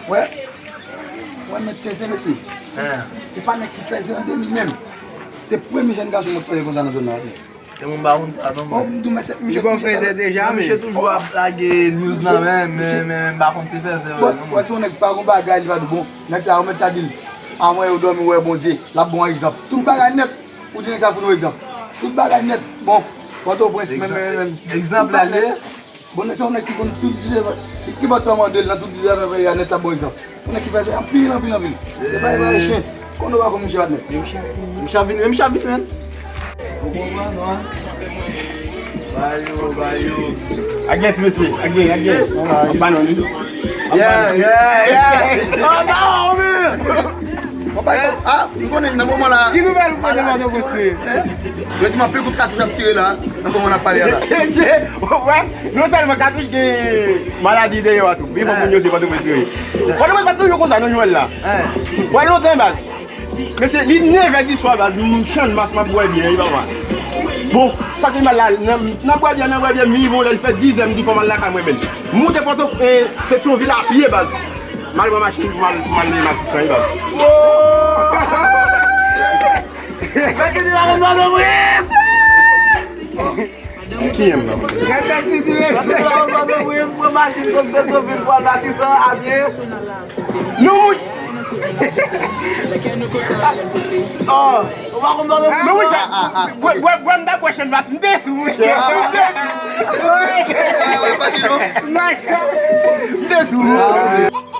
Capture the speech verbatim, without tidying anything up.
Wè, wè, men tenten, mesye. Se pa nèg ki fè zè an de mi menm. Se premye jèn gason mwen fè konsa nan zòn nan. E mwen pa konn sa non. Oh, m di w, men se misye bon fè zè deja, men misye toujou ap lage news nan men, men, men, men m pa konn si fè zè vre non. Wè, se yon nèg pa gon bagay, li pa di bon. Nèg sa, ou mèt ta di l. Anmwey, ou dòmi, ou wè Bondye. L ap ba w egzanp. Tout bagay nèt. Ou di nèg sa pou nou egzanp. Tout bagay nèt. Bon, Pòtoprens, men, men, men. Egzanp la, li ye. Bon, se yon nèg ki konn tout dizèt, ki bòt sa mande l nan tout dizèt peyi a nèt, la bon egzanp. Yon nèg ki fè sa anpil, anpil, anpil. Se pa evaye chen. Konn ou pa konn misye pa t nèt. Misye ap vini, misye ap vini, men. Ou konprann, non? Ba yo, ba yo. Ak gen ti mesye, ak gen, ak gen. An ba non li. Yeah, yeah, yeah. An ba non, men. Papa, ah, m konnen nan moman la. Ki nouvèl ou pote nan Pòtoprens? Yo di m anpil kout katouch ap tire la, nan moman n ap pale a la. Wè, non sèlman katouch gen maladi dèyè a tou. Pi fò moun yo se Pòtoprens yo ye. Pòtoprens pa t toujou konsa non, Joel la. Wè lontan baz. Mesye, li nevè di swa baz, m chann mas m ap bwè byè, wi papa. Bon, sa ki mal la, nan, nan bwè byè, nan bwè byè, mi volè, li fè dizè, m di fò m al lakay mwen menm. M moute Pòto, eh, Petyonvil a pye baz. M al pran machin pou m al, pou m al nan Matisan, wi baz. Mèt Titi pa konn Pòtoprens! Ki yèm nan? Mèt Titi, mèt Titi pa konn Pòtoprens, pran machin sot Petyonvil pou al Matisan a pye. Nou mouch. Oh, ou pa konn Pòtoprens? Nou mouch. Bwè, bwè, bwè, m ta bwè chann bas, m te sou mouch. M te sou. M te sou.